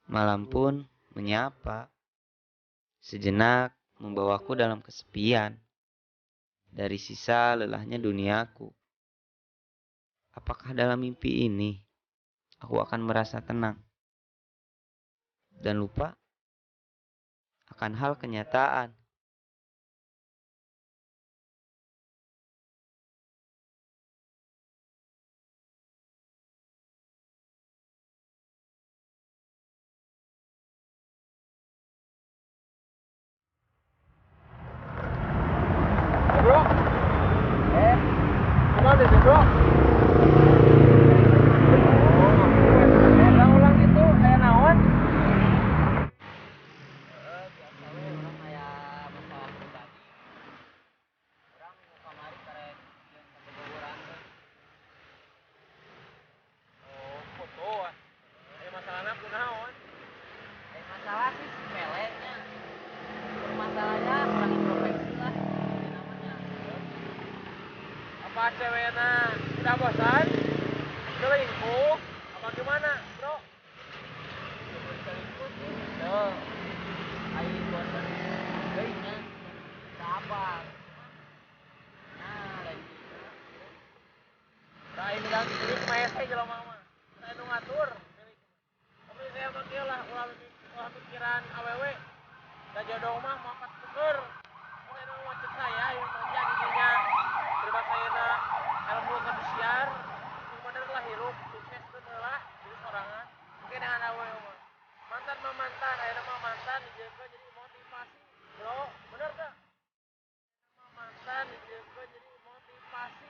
Malam pun menyapa. Sejenak membawaku dalam kesepian dari sisa lelahnya duniaku. Apakah dalam mimpi ini aku akan merasa tenang dan lupa akan hal kenyataan? Bro, gimana deh bro? Ulang-ulang gitu, kayak naon? Biasa we urang aya masalah pribadi. Urang nu kamari karek jeung kabogoh teh. Oh, foto ah. Aya masalahna kunaon? Aya masalah sih sepele nya. Masalahnya kurang introspeksi lah ini namanya. Apa cewekna udah bosan? Selingkuh? Apa gimana, bro? Sebelum selingkuh sih, tuh. Ai bosan deui nya. Teu apa. Nah, lain gitu. Nah, ini kan milik mah hese jelema mah. Saya nu ngatur milik. Tapi saya mah kieu lah ulah mikiran awewe. Da jodoh mah moal katuker. Mun anu ngacet saya ieu mah nya didinya. Terima sayana ilmu kadisiar. Sing bener lah hirup sukses teu heula jadi sorangan. Mungkin dengan awewe mah. Mantan mah mantan, ayeuna mah mantan dijieunkeun jadi motivasi. Bro, bener teu? Mantan dijieunkeun jadi motivasi.